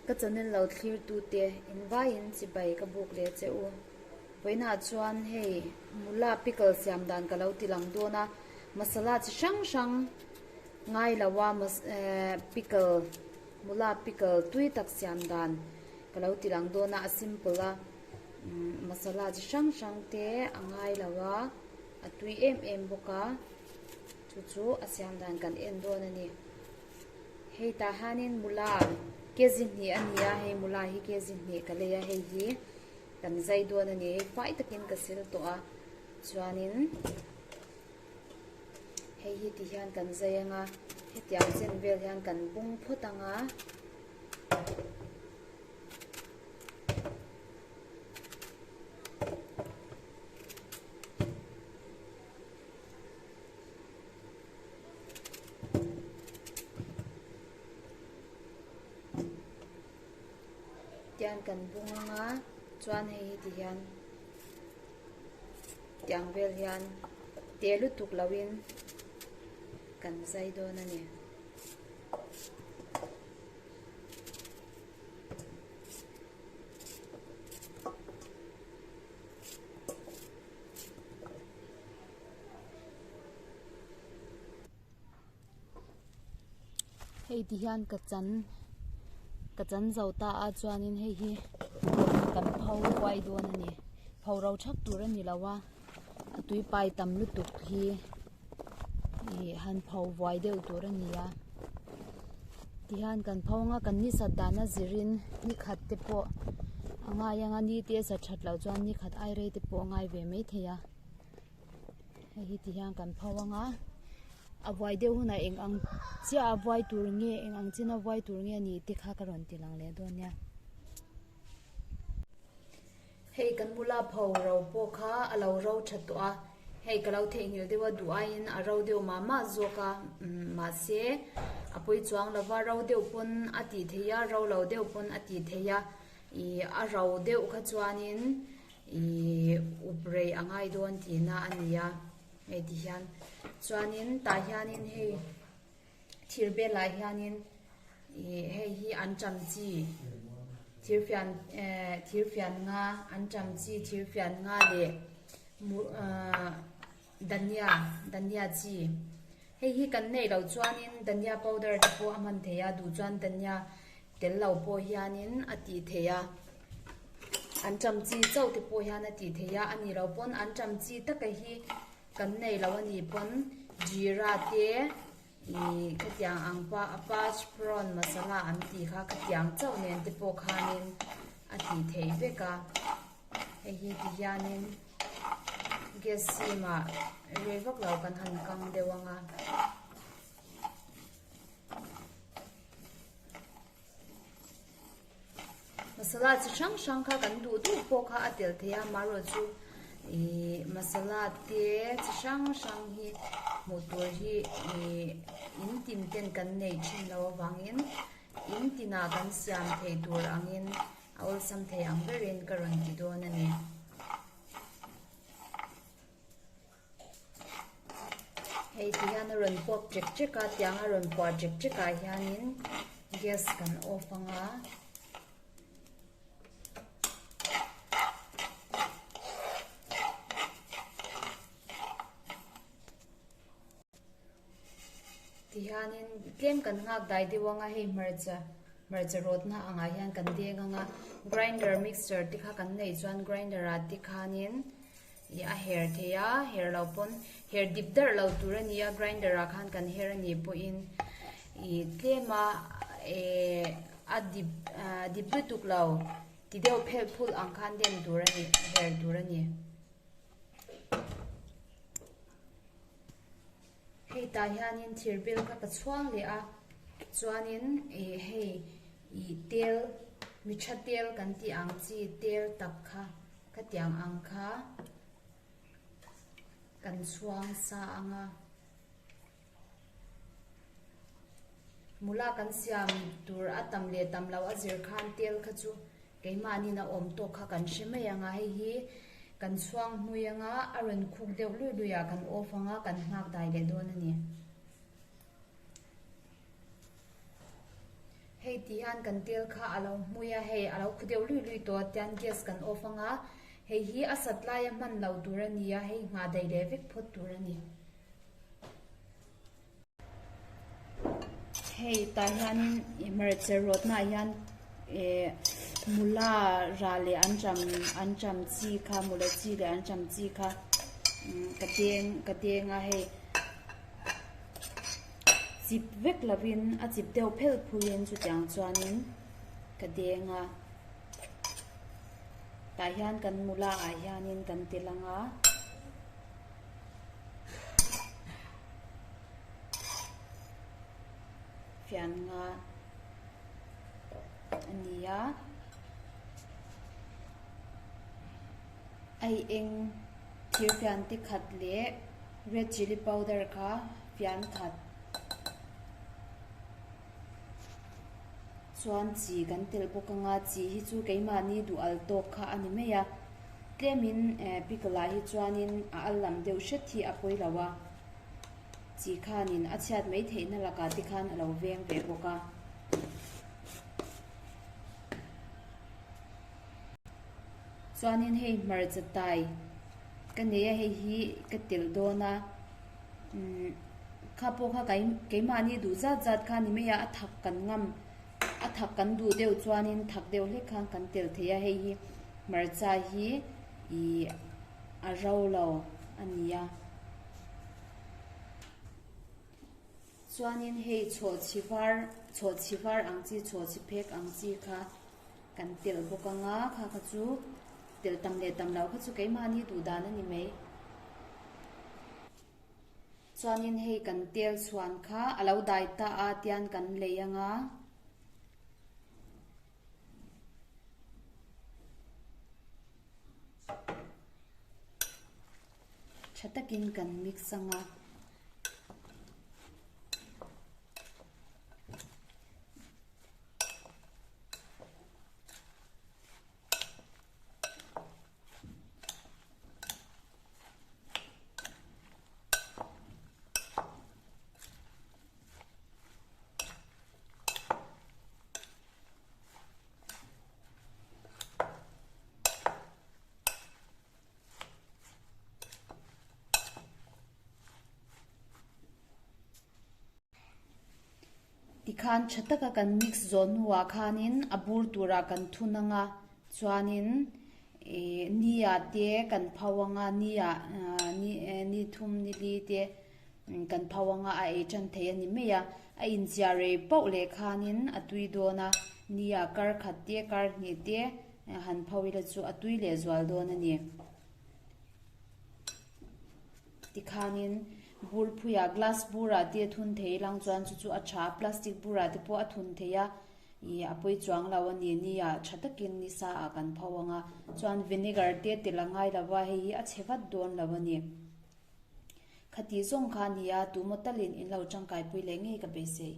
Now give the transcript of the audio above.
Ka channel lo thlir tute invaiin chibai ka buk leh che u. Vawiinah chuan hei mula pickle siam dan ka lo ti lang dawn a, masala chi hrang hrang ngai lo a pickle mula pickle tui tak siam dan ka lo ti lang dawn a, a simple a masala chi hrang hrang te a ngai lo a, a tui em em bawk a, chu chu a siam dan kan en dawn a ni. Hei tah hianin mula kg hnih a ni a, hei mula hi kg hnih ka lei a, hei hi kan zai dawn a ni, hei fai takin ka sil tawh a, chuanin hei hi ti hian kan zai ang a, hetiang chen vel hian kan bung phawt ang a. Tian kan bung ang a chuan hei hi ti hian tiang vel hian te lutuk lo in kan zai dawn a ni. Hei ti hian ka chan ka chan zo ta a chuanin hei hi kan pho kuai dawn a ni pho ro thak tur a ni lo a a tui pai tam lutuk hi ih han pho vuai deuh tur a ni a tihian kan pho anga kan ni sat dan a zirin ni khat te pawh a ngai anga ni te a sat that loh chuan ni khat ai rei te pawh a ngai ve maithei a. Hei hi ti hian kan pho ang a a vuai deuh hunah eng ang chiah a vuai tur nge eng ang chin a vuai tur nge a nih te kha ka rawn ti lang leh dawn nia. Hei kan bula pho ro pawh kha a lo ro tha tawh a hei ka lo theihnghilh deuh a duh aiin a ro deuh mah mah zawk a mahse a pawi chuang lo va ro deuh pawn a tih theih a ro lo deuh pawn a tih theih a ih a ro deuh kha chuanin. Ihh up rei a ngai dawn tihna a ni a, hei ti hian chuanin tah hianin hei thir belah hianin ih hei hi an ṭam chi thir fian eh thir fian nga an ṭam chi thir fian nga leh ahh dhania dhania chi hei hi kan neih loh chuanin dhania powder te pawh a hman theih a duh chuan dhania Tel lo pawh hianin a tih theih a, an ṭam chi chauh te pawh hian a tih theih a, a nih loh pawn an ṭam chi taka hi kan nei lo a nih pawn jeera te ih khatiang ang pa pach prawn masala an tih kha khatiang chauh nen te pawh khanin a tih theih vek a, hei hi ti hianin gas sim ah rei vak lo kan han kang deuh ang a. Masala chi hrang hrang kha kan duh duh pawh kha a tel thei a marawh chu ihh masala te chi hrang hrang hi hmuh tur hi ihh in tin ten kan nei thin lo avangin in tinah kan siam thei tur angin a awlsam thei ang berin ka rawn ti dawn a ni. Hei ti hian a rawn pawp chek chek a tiang a rawn puah chek chek ah hianin gas kan off ang a. Ti hianin tlem kan nghak dai deuh ang a hei hmarcha hmarcha rawtna angah hian kan deng ang a grinder mixer te kha kan neih chuan grinder ah te khanin ih a her thei a her lo pawn her dip darh lo tur a ni a grinder ah khan kan her a nih pawhin ih tlem a eh a dip ah dip lutuk lo ti deuh phelh phulh ang khan den tur a ni her tur a ni. Hei tah hianin thir bel kha ka chhuang leh a, chuanin ih hei ih tel mi tha tel kan tih ang chi tel tak kha khatiang ang kha kan chhuang sa ang a. Mula kan siam tur a tam leh tam loh a zir khan tel kha chu keimahniin a awm tawk kha kan hre mai ang a, hei hi kan chhuang hmui ang a, a rawn khuk deuh luih luih ah kan off ang a, kan nghak dai leh dawn a ni. Hei Hei ti hian kan tel kha a lo hmui a, hei a lo khu deuh lui lui tawh a tian gas kan off anga hei hi a sat laia hman loh tur a ni a, hei nghah daih leh vek phawt tur a ni. Hei tah hianin hmarcha rawtnaah hian eh mula rah leh anṭam anṭam chi kha mula chi leh anṭam chi kha ka deng ka deng a hei. Chip vek lovin a chip deuh phelh phulhin chutiang chuanin ka deng a, tah hian kan mula ah hianin kan ti lang a. Fian nga a ni a, ai eng thir fian te khat leh Red chilli powder kha fian khat chuan chi kan telh bawk anga chi hi chu keimahni duh al tawk kha a ni mai a tlemin eh pickle ah hi chuanin a al lam deuh hret hi a pawi lo a chi khanin a chhiat mai theihna lakah te khan a lo veng ve bawk a. Chuanin hei hmarcha tai ka nei a hei hi ka telh dawn a umm kha pawh kha keimahni duh zat zat kha a ni mai a a thak kan ngam a thak kan duh deuh chuanin thak deuh hlek khan kan telh thei a hei hi hmarcha hi ih a ro lo a ni a. Chuanin hei chhawhchhi var chhawhchhi var ang chi chhawhchhi phek ang chi kha kan telh bawk anga kha kha chu telh tam leh tam loh kha chu keimahni duh dan a ni mai. Chuanin hei kan tel chhuan kha a lo dai ta a tian kan lei anga. Tha takin kan mix anga. Tikhan tha taka kan mix zawh hnuah khanin a bur turah kan thun ang a, chuanin ih ni ah te kan pho ang a, ni ah ni thum ni li te kan pho ang a, a ei tan thei a ni mai a, a inchiah rei pauh leh khanin a tui dawn a, ni ah kar khat te kar hnih te han pho ila chu a tui leh zual dawn a ni. Tikhanin bur phuiah glass burah te a thun thei lang chuan chu chu a tha a, plastic burah te pawh a thun thei a, ih a pawi chuang lo a ni. Ni ah tha takin ni sa ah kan pho ang a, chuan vinegar te tel a ngai lo va, hei hi a chhe vat dawn lo a ni. Khati zawng kha a ni a, tumaw talin in lo tangkaipui leh ngei ka beisei.